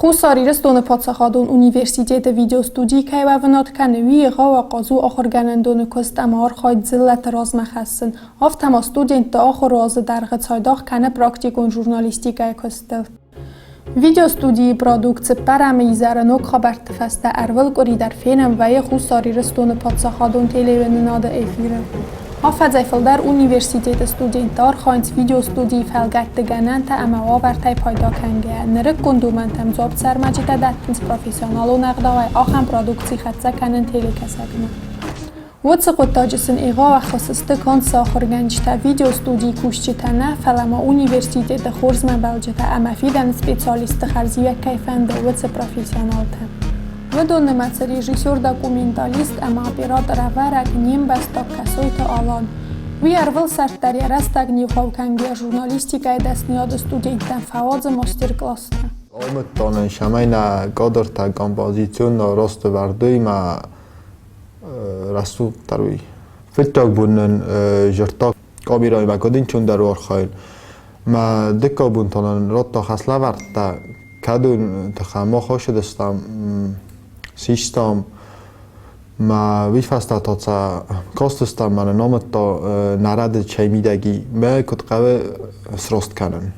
Хуссар Ирыстоны паддзахадон университеты видеостудийы кӕй уӕвынад кӕны, уый егъау ахъаз у ахуыргӕнӕндоны куыст ӕмӕ архайд дзыллӕты размӕ хӕссын, афтӕ ма студентты ахуыры азы дӕргъы цайдагъ кӕны практикон журналистикӕйы куыстыл. Видеостудийы продукт цыппӕрӕмы изӕры ног хабӕртты фӕстӕ ӕрвылкъуыри дӕр фенӕн вӕййы Хуссар Ирыстоны паддзахадон телеуынынады эфиры. Афӕдзӕй фылдӕр университеты студенттӕ архайынц видеостудийы фӕлгӕтты гӕнӕнтӕ ӕмӕ уавӕртӕй пайда кӕнгӕйӕ, нырыккон домӕнтӕм дзуапп цы ӕрмӕджытӕ дӕттынц профессионалон ӕгъдауӕй, ахӕм продукци хӕццӕ кӕнын телекӕсӕгмӕ. Уыцы хъуыддаджы сын егъау ӕххуыс сты канд сӕ ахуыргӕнджытӕ, видеостудийы кусджытӕ нӕ, фӕлӕ ма университеты хорзмӕбӕлджытӕ ӕмӕ фидӕны специалистты хӕрзиуӕг кӕй фӕнды, уыцы профессионалтӕ. Уыдон нымӕцы режиссер-документалист ӕмӕ оператор-ӕвӕрӕг не мбӕстаг Кӕсойты Алан. Уый ӕрвылсӕрд дӕр йӕ рӕстӕг не вгъау кӕнгӕйӕ журналистикӕйы дӕсныйады студенттӕн фӕуадзы мастер-класстӕ. Амыдтон ын, цӕмӕй нӕ кадртӕ композицион ростӕвӕрдӕй ма рӕсугъддӕр уй. Фыццаг бон нын зӕрдта камерӕимӕ куыд архайын. Мӕ дыккаг бон та нын радта хӕслӕвӕрдтӕ, кӕдон тыххӕй мах ацыдыстӕм, систам. Мӕ уый фӕстӕ та сӕ кастыстӕм, мӕ нын амыдта нӕ рӕдыд чай мидӕги, мӕ куыд хъӕуы сраст кӕнын.